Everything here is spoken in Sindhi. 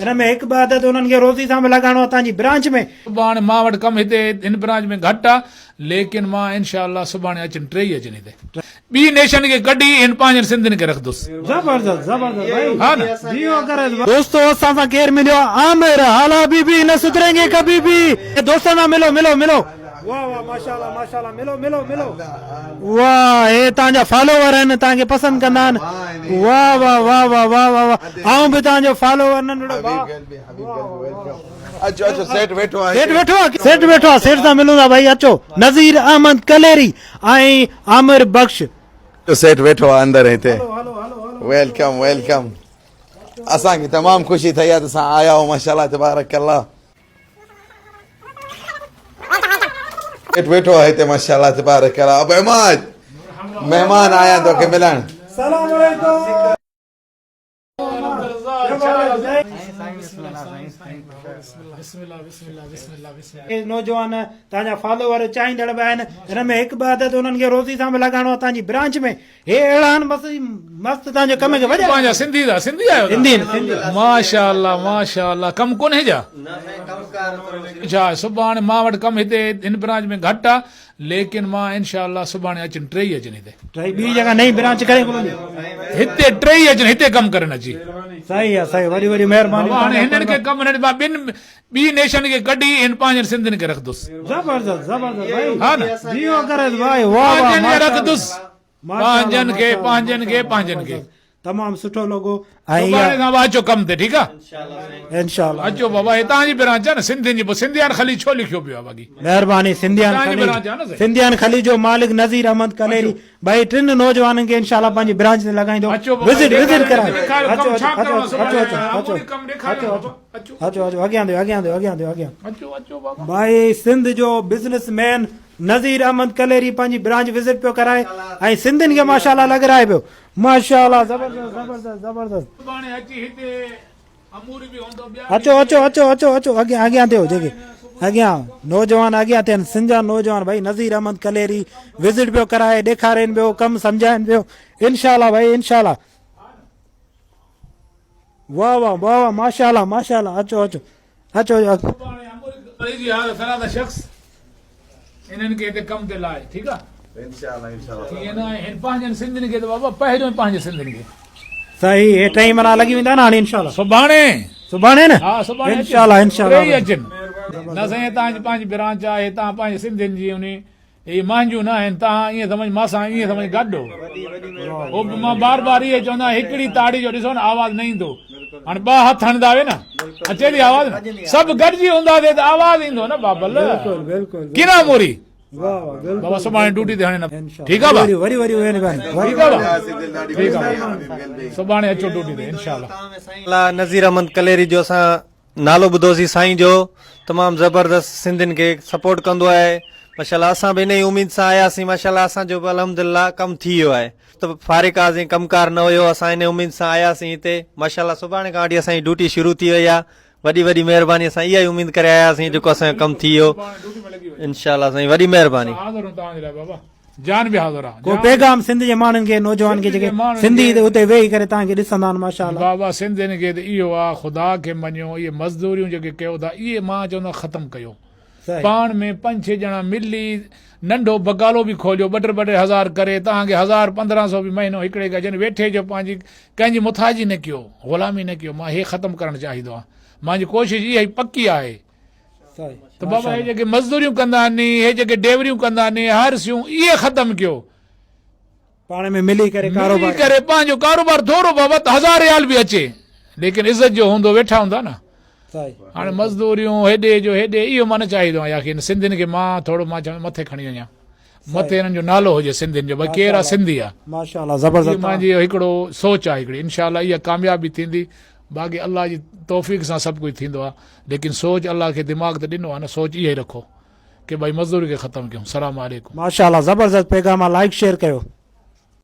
هن ۾ هڪ ٻه عدد انهن کي روزي سان به لڳائڻو آهي توهان جي برانچ ۾. سڀاڻي مان وٽ ڪم هتي هن برانچ ۾ گهٽ آ ليڪن مان انشاء الله سڀاڻي اچن ٽيئي اچن هتي ٻي نيشن کي ڪڍي هن پنهنجن سنڌين کي رکندس. زبردست زبردست ڀائي ها نه. جيئو ڪريس. دوستو اسان سان ڪير مليو عامر هالا بي بي نه سڌرينگي ڪڀي بي دوستن سان ملو ملو ملو. واه واه ماشاءالله ماشاءالله ملو ملو ملو واه هي توهان جا فالوور آهن توهان کي پسند ڪندا آهن واه واه واه واه واه واه واه آئون به توهان جو فالوور ننڍڙو ڀاء اچو اچو سيٺ ويٺو آهي سيٺ ويٺو آهي سيٺ ويٺو آهي سيٺ سان ملون ٿا ڀائي اچو نذير احمد ڪليري ۽ عامر بخش سيٺ ويٺو آهي اندر هتي welcome welcome اسان کي تمام خوشي ٿي آهي ته اسان آيا آهيو ماشاءالله تبارڪ الله سيٺ ويٺو آهي هتي ماشاءالله تبارڪ الله ابو عماد مهمان آيا توکي ملڻ سلام عليڪم نوجوان توهان جا فالوور چاهيندڙ به آهن هن ۾ هڪ ٻه عدد انهن کي روزي سان به لڳائڻو آهي توهان جي برانچ ۾ هي اهڙا آهن بس مست توهان جي ڪم کي وڄائي پنهنجا سنڌي ٿا سنڌي آهيو سنڌي آهن سنڌي ماشاءالله ماشاءالله ڪم ڪونهي جا نه سائين ڪم ڪار ٿورو ڇا سڀاڻي مان وٽ ڪم هتي هن برانچ ۾ گهٽ آ ليڪن مان انشاء الله سڀاڻي اچن ٽيئي اچن هتي. ٽئي ٻي جڳهه نئين برانچ ڪري کولندي. هتي ٽيئي اچن هتي ڪم ڪرن اچي. صحيح آ صحيح وڏي وڏي مهرباني. بابا هاڻي هنن کي ڪم نه ڏبا ٻن ٻي نيشن کي ڪڍي هن پنهنجن سنڌين کي رکندس. زبردست زبردست ڀائي ها نه جيئو ڪريس ڀائي واه واه پنهنجن کي رکندس. پنهنجن کي پنهنجن کي پنهنجن کي. تمام سٺو لڳو ۽ سڀاڻي کان اچو ڪم تي ٺيڪ آ انشاء الله اچو بابا هي تان جي برانچ آ نه سنڌين جي پو سنڌيان خليج ڇو لکيو پيو آ باقي مهرباني سنڌيان خليج سنڌيان خليج جو مالڪ نذير احمد ڪليري ڀائي ٽن نوجوانن کي انشاء الله پنهنجي برانچ تي لڳائيندو وزٽ وزٽ ڪرائي اچو اچو اچو اچو اچو اچو اچو اچو اڳيان ٿيو اڳيان ٿيو اڳيان ٿيو اڳيان اچو اچو بابا ڀائي سنڌ جو بزنس مين نذير احمد ڪليري پنهنجي برانچ وزٽ پيو ڪرائي ۽ سنڌين کي ماشاءالله لڳرائي پيو ماشاءالله زبردست زبردست زبردست سڀاڻي اچي هتي اموري به هوندو ٻيا اچو اچو اچو اچو اچو اڳيان اڳيان ٿيو جيڪي اڳيان نوجوان اڳيان ٿين سنڌ جا نوجوان ڀائي نذير احمد ڪليري وزٽ پيو ڪرائي ڏيکارين پيو ڪم سمجهائين پيو انشاءالله ڀائي انشاءالله واه واه واه واه ماشاءالله ماشاءالله اچو اچو اچو اچو سڀاڻي اموري جي حال سرادا شخص انهن کي هتي ڪم تي لاء ٺيڪ آ انشاءالله انشاءالله ٿي نه هن پنهنجن سنڌين کي ته بابا پهريون پنهنجي سنڌين کي صحيح هي ٽئي منا لڳي ويندا نه هاڻي انشاءالله سڀاڻي سڀاڻي نه ها سڀاڻي انشاءالله انشاءالله ٽئي اچن نه سائين تان جي پنهنجي برانچ آهي تان پنهنجي سنڌين جي اني هي مانجون نه آهن تان ائين سمجھ مان سان ائين سمجھ گڏ هو هو به مان بار بار اهي چوندا آهيان هڪڙي تاڙي جو ڏسو نه آواز نه ايندو هاڻي ٻه هٿ هڻندا وي نه اچي ٿي آواز نه سڀ گڏجي هوندا سي ته آواز ايندو نه بابل بلڪل بلڪل ڪنا موري واه واه بلڪل بابا سڀاڻي ڊيوٽي تي هڻي نه ٺيڪ آ با وري وري وري ٺيڪ آ با ٺيڪ آ سڀاڻي اچو ڊيوٽي تي انشاءالله الله نذير احمد ڪليري جو اسان نالو ٻڌوسين سائين جو تمام زبردست سنڌين کي سپورٽ ڪندو آهي ماشاءالله اسان به انهي اميد سان آياسين ماشاءالله اسان جو به الحمدلله ڪم ٿي ويو آهي ته فارغ آسين ڪم ڪار نه هيو اسان انهي اميد سان آياسين هتي ماشاءالله سڀاڻي کان وٺي اسان جي ڊيوٽي شروع ٿي وئي آهي وڏي وڏي مهرباني اسان اها ئي اميد ڪري آياسين جيڪو اسان جو ڪم ٿي ويو انشاءالله سائين وڏي مهرباني حاضر هون توهان جي لاء بابا جان به حاضر آ. ڪو پيغام سنڌ جي ماڻهن کي نوجوان کي جيڪي سنڌي اتي ويهي ڪري توهان کي ڏسندا آهن ماشاءالله. بابا سنڌين کي ته اهو آ خدا کي مڃيو اهي مزدوريون جيڪي ڪيو ٿا اهي مان چوندو ختم ڪيو پاڻ ۾ پنج ڇهه ڄڻا ملي ننڍو بقالو به کوليو ٻه ٽي ٻه ٽي هزار ڪري توهان کي هزار 15 سو به مهينو هڪڙي کي اچن ويٺي جو پنهنجي ڪنهن جي مٿاجي نه ڪيو غلامي نه ڪيو مان هي ختم ڪرڻ چاهيندو آهيان مانجي ڪوشش اها ئي پڪي آهي ته بابا هي جيڪي مزدوريون ڪندا آهن هي جيڪي ڊيوريون ڪندا آهن هارسيون اهي ختم ڪيو پاڻ ۾ ملي ڪري ڪاروبار ملي ڪري پنهنجو ڪاروبار ٿورو بابا ته هزار ريال به اچي ليڪن عزت جو هوندو ويٺا هوندا نه هاڻي مزدوريون هيڏي جو هيڏي اهو مان نه چاهيندو آهيان يا سنڌين کي مان ٿورو مان چوان مٿي کڻي وڃان مٿي هنن جو نالو هجي سنڌين جو ڀئي ڪير آ سنڌي آ ماشاءالله زبردست مانجي هڪڙو سوچ آ هڪڙي انشاءالله اها ڪاميابي ٿيندي باقي الله جي توفيق سان سڀ ڪجهه ٿيندو آ ليڪن سوچ الله کي دماغ ته ڏنو آ نه سوچ اها ئي رکو ڪي ڀائي مزدوري کي ختم ڪيون سلام عليڪم. ماشاءالله زبردست پيغام آ لائيڪ شيئر ڪيو.